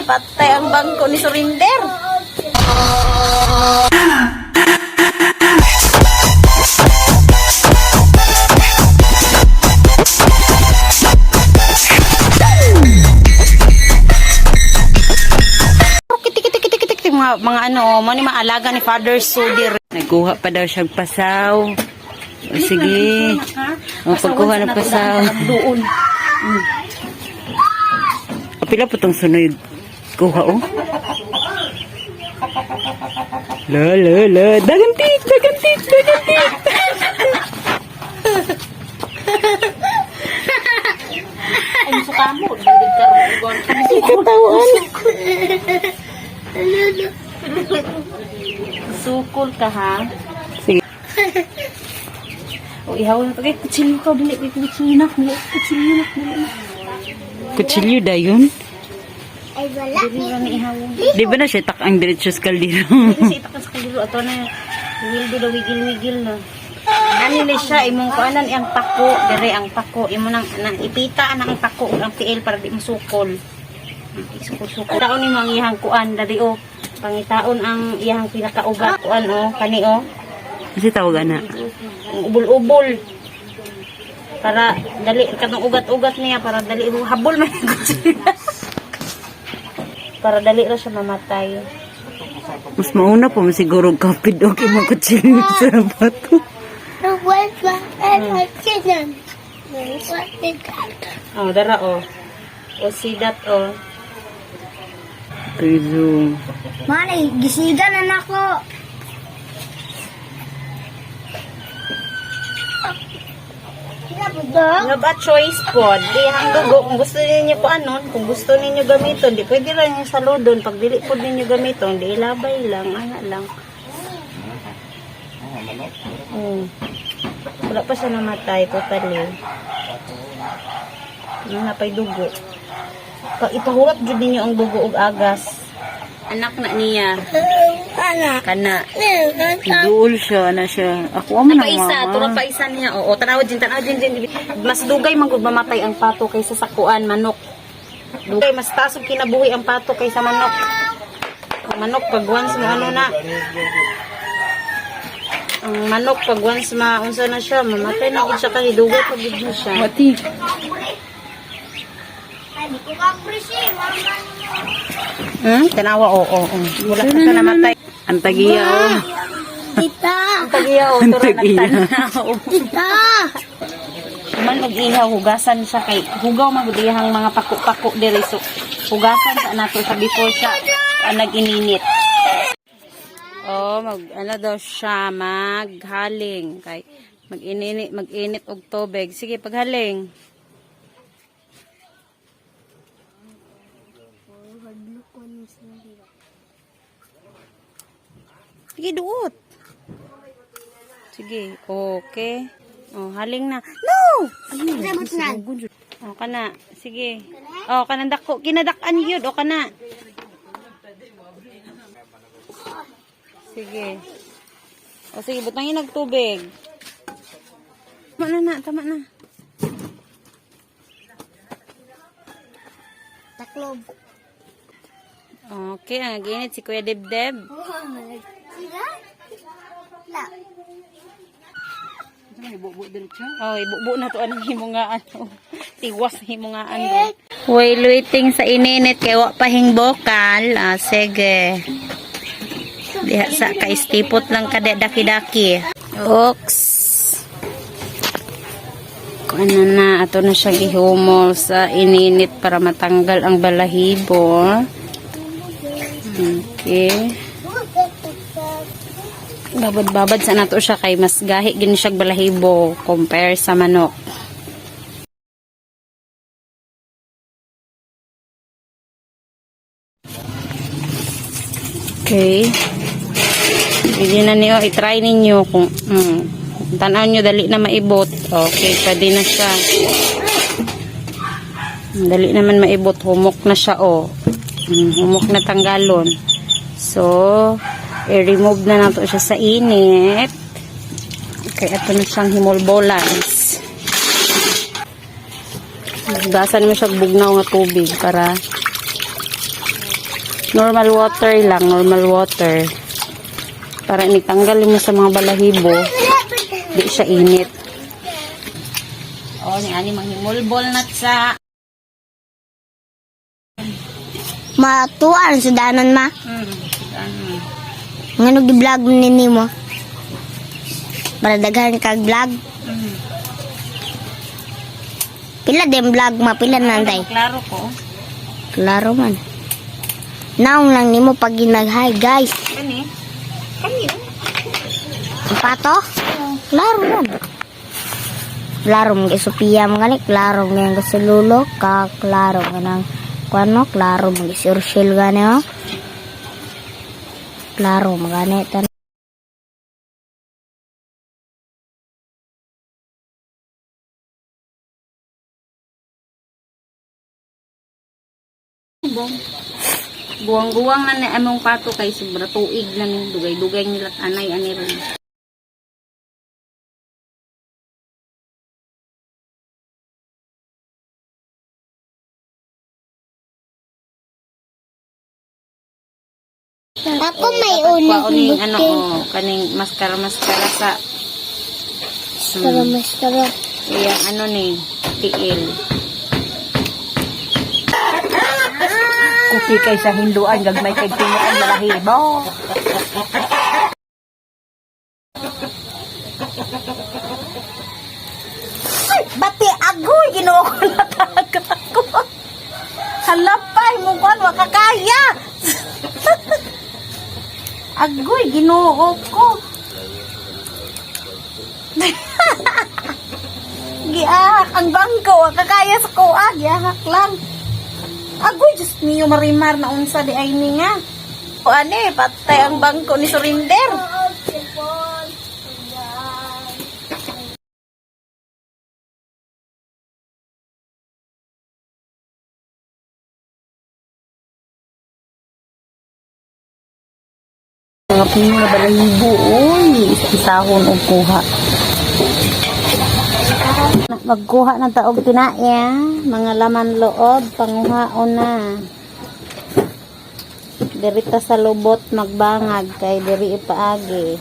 Patay ang bangko ni Surinder. Kitik kitik kitik kitik kitik, mga ano, mo ni maalaga ni Father Sudir. Nagkuha pa daw siyang pasaw. O, sige. O, pagkuha ng pasaw. Doon. O, pila po itong sunod kuha, oh. La, la, la. Dagantik, dagantik, dagantik. Ay, suka mo. David ka ron. Katawan. Sukol ka ha. Sige. O ihaw na to. Kay kutsilyo ka. Dili, kay kutsilyo na. Dili, kutsilyo na. Dili na. Kutsilyo dayon. Ay, wala. Dili na ni ihaw. Di ba na siya tak ang diretso sa kaldero? Kasi itakan sa kaldero. Ato na. Wigil do wigil-wigil na. Ani ni siya imong kuanan ang pako, dire ang pako imo nang nang ipita na ang pako ug ang tiil para di masukol. Sukol-sukol. Taon nimo ang iyang kuan dali o. Pangitaon ang iyang pinakaugat kuan o kani o. Kasi tawag na. Ang ubol-ubol. Para dali katong ugat-ugat niya para dali habol man ang kutsilyo. Para dali ra siya mamatay. Mas mauna pa mo siguro kapid o kay mga kutsilyo sa bato. Oh, dara oh. O sidat oh. Tuzo. Mali, gisigan na nako. You have a choice po. Di ang dugo kung gusto ninyo po anon, kung gusto ninyo gamiton, di pwede ra ninyo saludon. Pag dili po ninyo gamiton, di ilabay lang, ana lang. Wala pa siya namatay totally. Ano na pa'y dugo. Pa ipahuwat jud ninyo ang dugo og agas. Anak na niya. Anak. Kana. Duol siya, na siya. Ako amo na Pa isa, mama. tura pa isa niya. Oo, tanaw din, tanaw din, din. Mas dugay man gud mamatay ang pato kaysa sa kuan manok. Dugay mas taas og kinabuhi ang pato kaysa manok. Ang manok pag once mo ano na. Ang manok pag once maunsa na siya, mamatay na gud siya kay dugay pag gud na siya. Wati. Tanawa oo, oo. Wala pa siya namatay. Ang tagiya, oh. Tita. Ang tagiya oh, Ang tura tagiya. nagtanaw. Tita. Man og ihaw hugasan siya kay hugaw man gud iyang mga pako-pako diri, so hugasan sa nato siya before siya nag-ininit. Oh, mag ano daw siya maghaling kay mag-ininit mag-init og tubig. Sige, paghaling. Sige, duot. Sige, okay. Oh, haling na. No! Ayun, oh, kana. Sige. Oh, kanang dako. Kinadak-an yun. O, kana. Sige. O, sige. Butangin nagtubig. Tama na na. Tama na. Taklob. Okay, ang naginit si Kuya Debdeb. Sila? La. Oh, ibubo na to anong himo nga ano. Tiwas himo nga ano. While waiting sa ininit kay wa pa hingbokal. Ah, sige. Diha sa kaistipot lang kada daki-daki. Oks. Ano na, ato na siyang ihumol sa ininit para matanggal ang balahibo. Okay. Babad-babad sa nato siya kay mas gahi gini siya balahibo compare sa manok. Okay. Pwede na niyo i-try ninyo kung tanaw nyo dali na maibot. Okay, pwede na siya. Dali naman maibot, humok na siya oh. Humok na tanggalon. So, i-remove na nato siya sa init. Okay, ito na siyang himolbolans. Hugasan mo siya og bugnaw nga tubig para Normal water lang, normal water. Para initanggal mo sa mga balahibo, di siya init. Oh, ni ani manghimulbol na sa. Matuan sudanon ma. Ano? Ngano gi-vlog ni nimo? Para daghan kag vlog. Pila din vlog ma, pila nanday. Klaro ko. Klaro man. Naong lang nimo pag ginag-hi guys. Kani? Kani? Ang pato? Klaro man. Klaro mo kay Sophia mo gani, klaro mo gani si Lulo, ka klaro mo nang kuano, klaro mo si Urshel gani oh. Klaro mo gani tan. Guwang-guwang na ni among pato kay sobra tuig na ni dugay-dugay nila anay ani ron. Ako may unang Kuwaon ning ano oh, kaning maskara-maskara sa Maskara, maskara. iyang ano ni tiil. Kupi kay sa hinduan gagmay kay tinuan balahibo. Bati agoy Ginoo ko na talaga ko. Halapay mo kon makakaya. Agoy Ginoo ko. Giahak ang bangko, kakaya sa kuha, giahak lang. Agoy, Diyos mio, marimar na unsa di ay ni nga. O ane, patay ang bangko ni Surinder. Mga pino na balahibo, uy, isahon og kuha. Magkuha ng taog tinaya, mga laman loob, panguhaon na. Diri ta sa lubot magbangag kay diri ipaagi.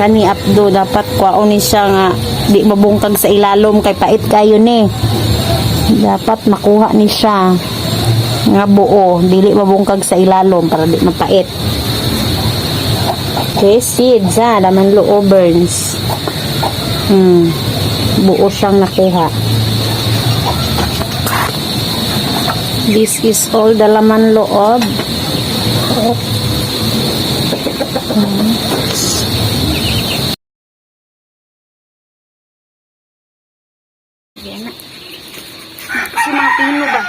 Kani apdo dapat kwaon ni siya nga di mabungkag sa ilalom kay pait kayo ni. Dapat makuha ni siya nga buo, dili mabungkag sa ilalom para di mapait. Okay, seeds ha, laman loob burns. Buo siyang nakuha. This is all the laman loob. Yan na. Kasi mga pino ba?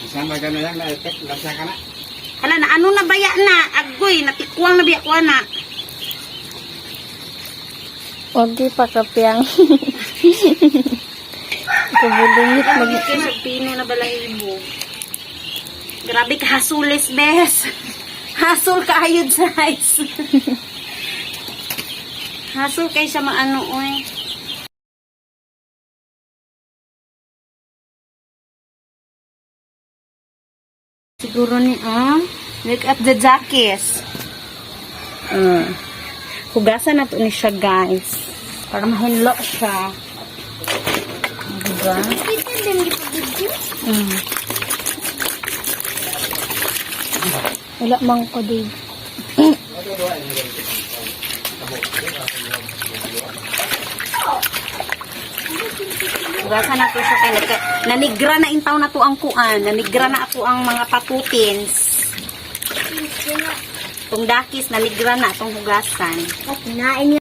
Sama ka na lang, na-effect, lasa ka na. Hala na, ano na baya na? Agoy, natikwang na biya ko na. Ogi pa kapyang. Kabulungit Grabe kayo sa pino na balahibo. Grabe ka hasulis, bes. Hasol kaayod sa ice. Hasol kay siya maano, oy. Siguro ni, ah. Look at the jackies. Hugasan na to ni siya, guys. Para mahinlo siya. Diba? Wala mang ko din. Hugasan na to siya kay nanigra na intaw na to ang kuan, nanigra na ako ang mga patutins. Tong dakis nanigra na atong hugasan. Kinain.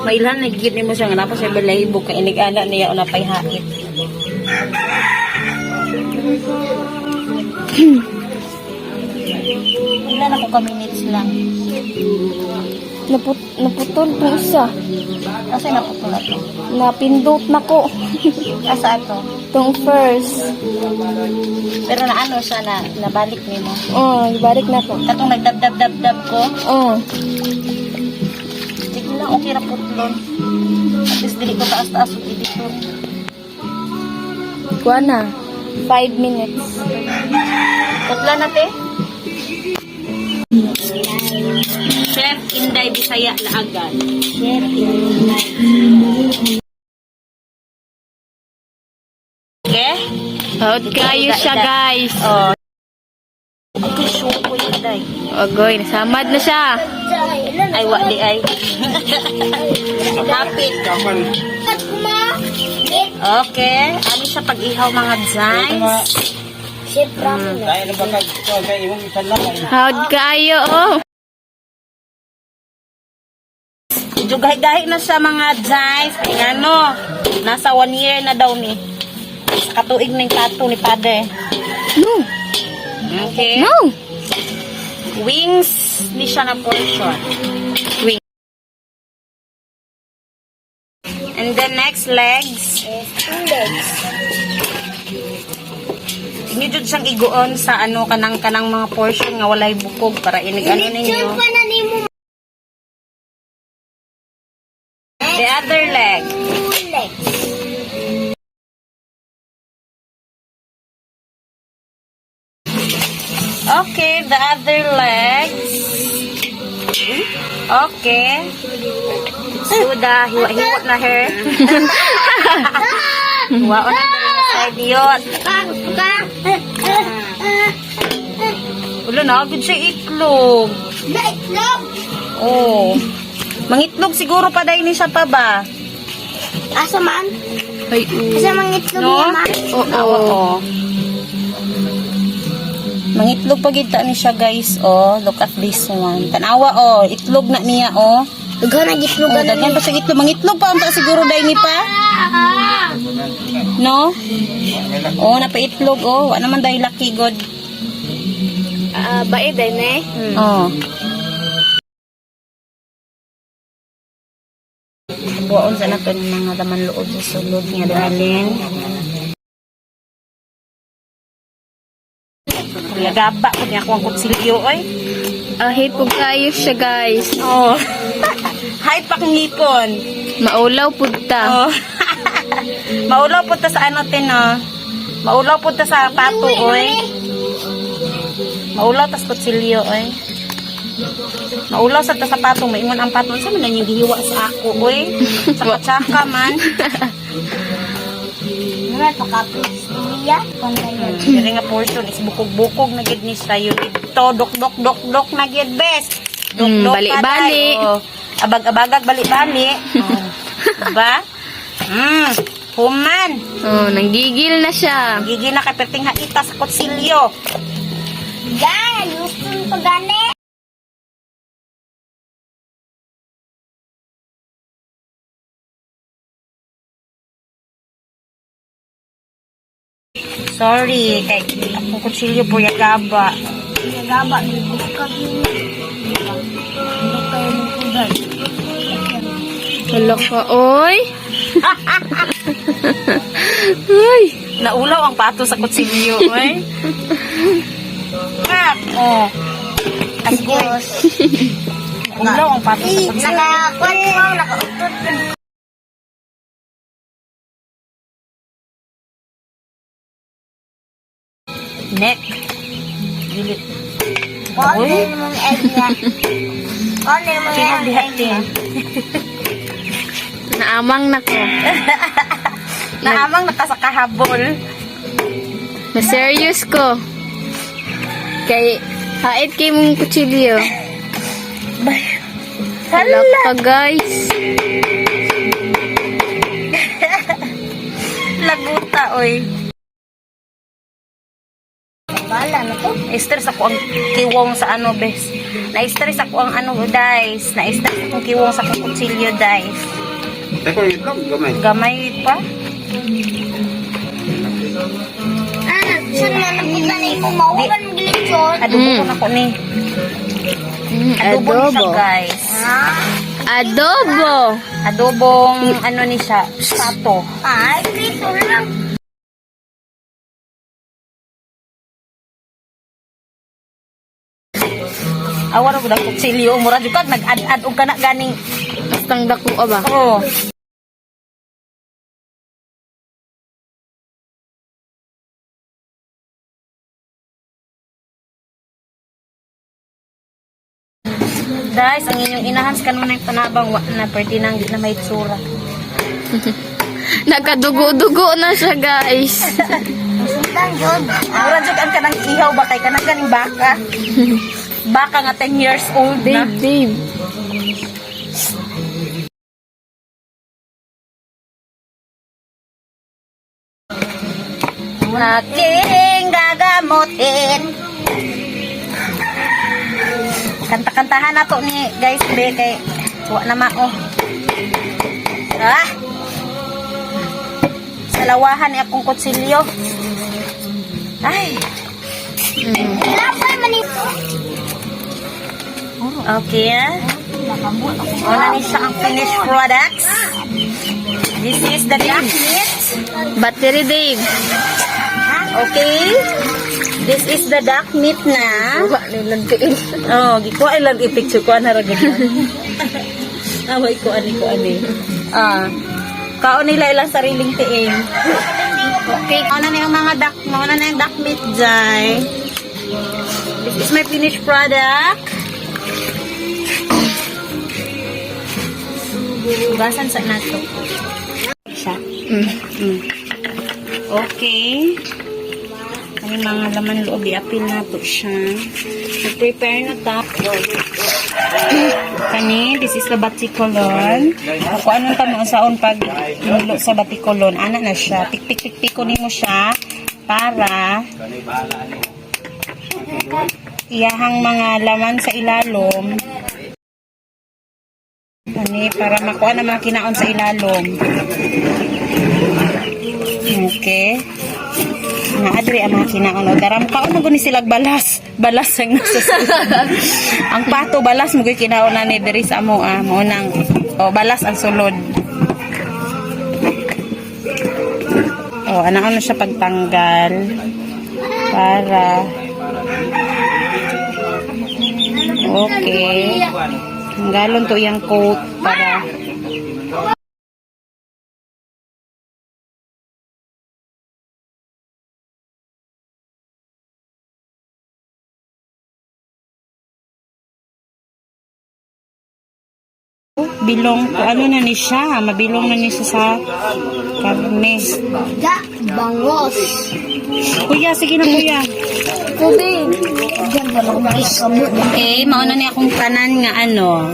Mailhan na gid nimo siya nga naa pa siya balahibo kay inig-ana niya una pay hait. Ilan ako ka minutes lang? Naputol po isa. Asa naputol ato? Napindot na ko. Asa ato? Itong first. Pero naano siya na nabalik nimo. Oh, ibalik na ko. Katong nagdab-dab-dab-dab ko. Oh. Sige lang, okay ra putlon. At least dili ko taas-taas ug editor. Kuha na. 5 minutes. Putla na te. Chef Inday Bisaya Laagan. Chef Inday. Okay? Hot kayo siya, guys. Oh. Okay, sure ko Inday. Ogoy, nasamad na siya. Ay, wa di ay. Hapit. Kapan. Okay. Ano siya pag-ihaw mga guys? Chef Ramon. Dahil na baka kay imong isan lang. Hot kayo, oh. Medyo gahi-gahi na siya mga guys. Ay ano, nasa 1 year na daw ni. Sa katuig ng pato ni Father. No. Okay. No. Wings ni siya na portion. Wing. And then next, legs. Two legs. Inyo jud siyang iguon sa ano kanang kanang mga portion nga walay bukog para inig ano ninyo. Pa na nimo. The other leg. Two legs. Okay, the other legs. Okay. Suda, hiwa-hiwa na her. Hiwa na diri na side yun. Ulo na, gud siya itlog. Itlog. Oh. Mangitlog siguro pa dahil ni siya pa ba? Asa man? Ay, Asa mang itlog No? niya man? oo. Oo. Mangitlog pa gid ta ni siya guys, oh. Look at this one. Tanawa oh, itlog na niya oh. Daghan na itlog Oh, daghan pa siya itlog. Mangitlog pa unta siguro dai ni pa. No? Oh, napaitlog oh. Wa naman dahil lucky god. Ah, bae din eh. Oh. Buwaon sa nato ng mga laman loob sa sulod nga dalin. Lagaba ko niya akong kutsilyo oy. Ahit po kayo siya, guys. Oh. Hi pak ngipon. Maulaw pud ta. Oh. Maulaw po ta sa ano tin no. Maulaw po ta sa pato oy. Maulaw tas kutsilyo oy. Maulaw sa ta sa pato, maingon ang pato sa man na niyang gihiwa sa ako oy. Tsaka-tsaka man. Mura pakapit niya. Pandayon. Diri nga portion is bukog-bukog na gid ni sayo dito. Dok dok dok dok na gid best. Dok dok Bali-bali. Oh. Abag-abagag bali-bali. Oh. Diba? Human. Oh, nanggigil na siya. Gigi na kay perting haita sa kutsilyo. Gaya, ayusin pa gani. Sorry, kay akong kutsilyo po yagaba. Nagaba, nagbuka niya. Ano kayo ng pugay? Hala ka, oy. Ay. Naulaw ang pato sa kutsilyo, oy. Pak! Oh. Asgoy. Naulaw ang pato sa kutsilyo. Nakakuan mo, nakautot. Neck. Dili. Kuan na mong egg niya. Kuan na mong Sino egg diha niya. tin? Naamang na ko. Naamang nakasakahabol. Na-serious ko. Kay, hait kay mong kutsilyo. Hala ka, guys. Laguta, oy. Bala na to. Na-stress ako ang kiwong sa ano, bes. Na-stress ako ang ano, guys. Na-stress akong kiwong sa akong kutsilyo, guys. Teko yung itlog, gamay. Gamay pa. Ah, saan man napunta na imo? Mauban mo gilitsyon. Adobo ko na ko ni. Adobo ni siya, Adobo. guys. Ah, Adobo. Adobong ano ni siya, pato. ay, prito lang. Awa ra gud ang kutsilyo, mura jud kag nag-ad-ad og kana ganing. Bastang dako ka ba? Oh. Guys, ang inyong inahans kanunay panabang wa na pwede nang di na may tsura. Nagkadugo-dugo na siya, guys. Sundan jud. Mura jud ang kanang ihaw ba kay kanang ganing baka. Baka nga 10 years old na. Babe, babe. Aking gagamutin. Kanta-kantahan na to ni guys be kay wa na mao. Ah. Salawahan ni akong kutsilyo. Ay. Lapay man ito. Okay. Ah. Una ni siya ang finished products. This is the duck meat. Battery, Dave. Okay. This is the duck meat na. Wala na lang tiil. Oh, gikuha lang i-picture ko ana ra gud. Away ko ani ko ani. Ah. Kaon nila ilang sariling tiing. Okay, mauna na yung mga duck, mauna na yung duck meat, Jai. This is my finished product. Hugasan sa nato. Siya. Okay. Ang mga laman loob, iapil na to siya. Prepare na ta. Kani, this is the batikolon. Kung anong tamo saon pag mulo sa batikolon, ana na siya. Tik tik tik tik nimo siya para iyahang mga laman sa ilalom. Ani para makuha na mga kinaon sa ilalom. Okay. Naadri ang mga kinaon. O, daram kaon mo guni silag balas. Balas ang nasa sulod. Ang pato balas mo gyud kinaon na ni diri sa amo ah. Mo nang o balas ang sulod. O ana na siya pagtanggal para. Okay. Tanggalon to iyang coat para. Bilong ko ano na ni siya, mabilong na ni siya sa karne. Da, bangos. Kuya, sige na kuya. Tubig. Diyan ba lang kamot? Okay, mauna ni akong tanan nga ano.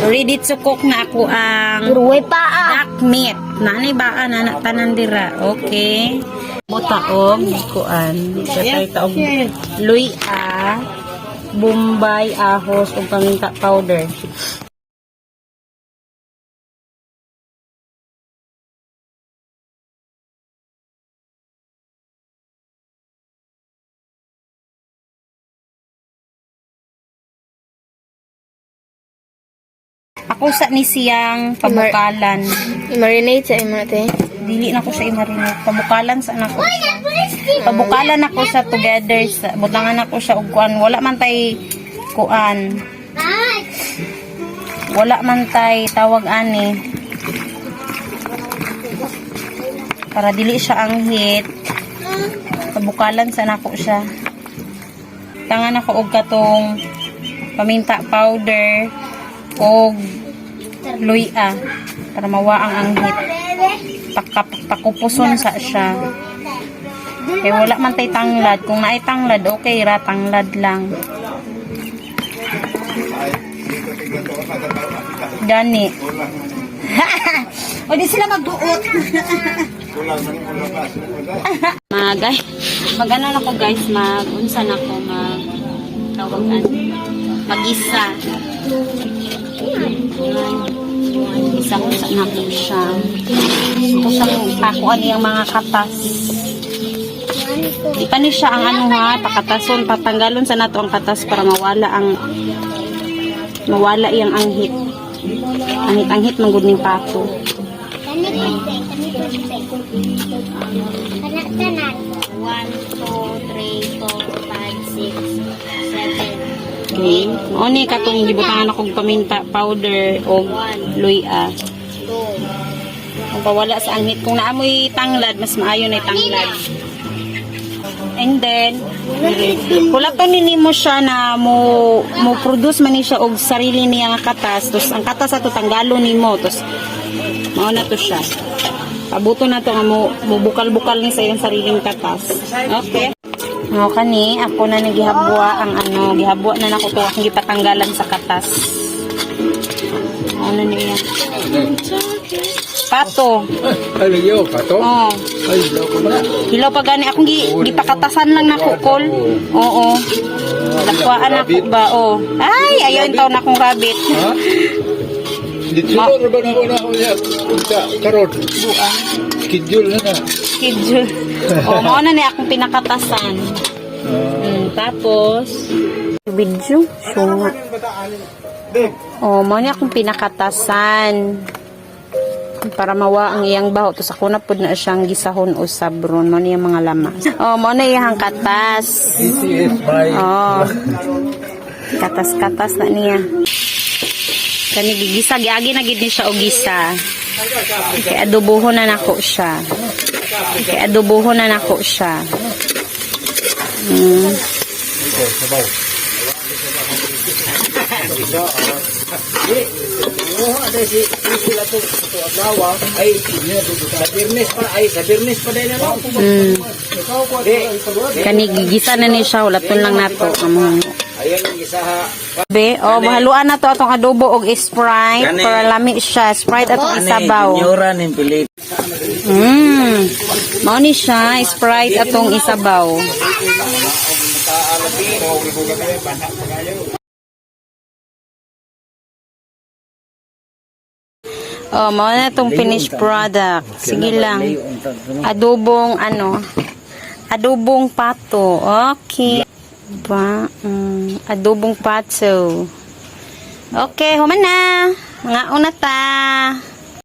Ready to cook na ako ang Pero way pa ah. duck meat. Naanay ba na tanan dira. Okay. Butaog kuan. Tatay taog luya, bombay, ahos ug paminta powder. Ako sa ni siyang pabukalan. I-marinate sa imo natin. Dili na ko siya i-marinate. Pabukalan sa nako siya. Pabukalan ako sa together sa butangan ako siya og kuan. Wala man tay kuan. Wala man tay tawag ani. Para dili siya ang hit. Pabukalan sa nako siya. Tangan ako og katong paminta powder og luya para mawaang ang hit. Pakupuson sa siya. Eh, wala man tay tanglad. Kung naay tanglad, okay ra, tanglad lang. Gani. O di sila magbuot. Mag ay, mag ano na ko, guys, mag unsa na ko, mag tawagan. Mag-isa. Isa ko sa na ko siya. Ito siyang pakuan niyang mga katas. Di pa ni siya ang ano ha, pakatason, patanggalon sa nato ang katas para mawala iyang anghit. Anghit-anghit man gud ning pato. Kani pwede, kani pwede. Kana tanan. 1, 2, 3, 4, 5, 6, 7. Okay. Mao ni katong gibutangan akong paminta powder o luya. 2. Kung pawala sa anghit, kung naamoy tanglad, mas maayo na tanglad. And then, wala pa ni nimo siya na mo produce man ni siya og sarili niya nga katas. Tapos ang katas ato tanggalon nimo. Tapos mao na to siya. Pabuto na to nga mo bukal-bukal ni sa iyang sariling katas. Okay. Mo kani ako na nagihabwa ang ano, gihabwa na nako to akong gipatanggalan sa katas. Mao na niya. Pato. Ay, lagyo, pato? Oh. Ay, loko ba? Hilaw pa gani akong gipakatasan lang nako kol. Oo. Lakwaan ako ba oh. Ay, ayaw taon na akong rabbit. Ha? Dito na ba na ako niya? Punta, karon. Buang. Schedule na na. Schedule. Oh, mao na ni akong pinakatasan. Tapos video show nga. Oh, mao ni akong pinakatasan. Para mawa ang iyang baho. Tapos ako na pud na siyang gisahon o sabron. Mao ni ang mga lama. Oh, mao na iyang katas. This is my. Oh. Katas-katas na niya. Kani gigisa giagi na gid ni siya og gisa. Kay adobohon na nako siya. Kay adobohon na nako siya. Kani gigisa na ni siya, ulaton lang nato. Amo. Be, oh, mahaluan na to atong adobo og Sprite para lami siya. Sprite atong isabaw. Mao ni siya, Sprite atong isabaw. Oh, mao na itong finished product. Sige lang. Adobong ano? Adobong pato. Okay. Ba, adobong pato. Okay, human na. Mga una ta.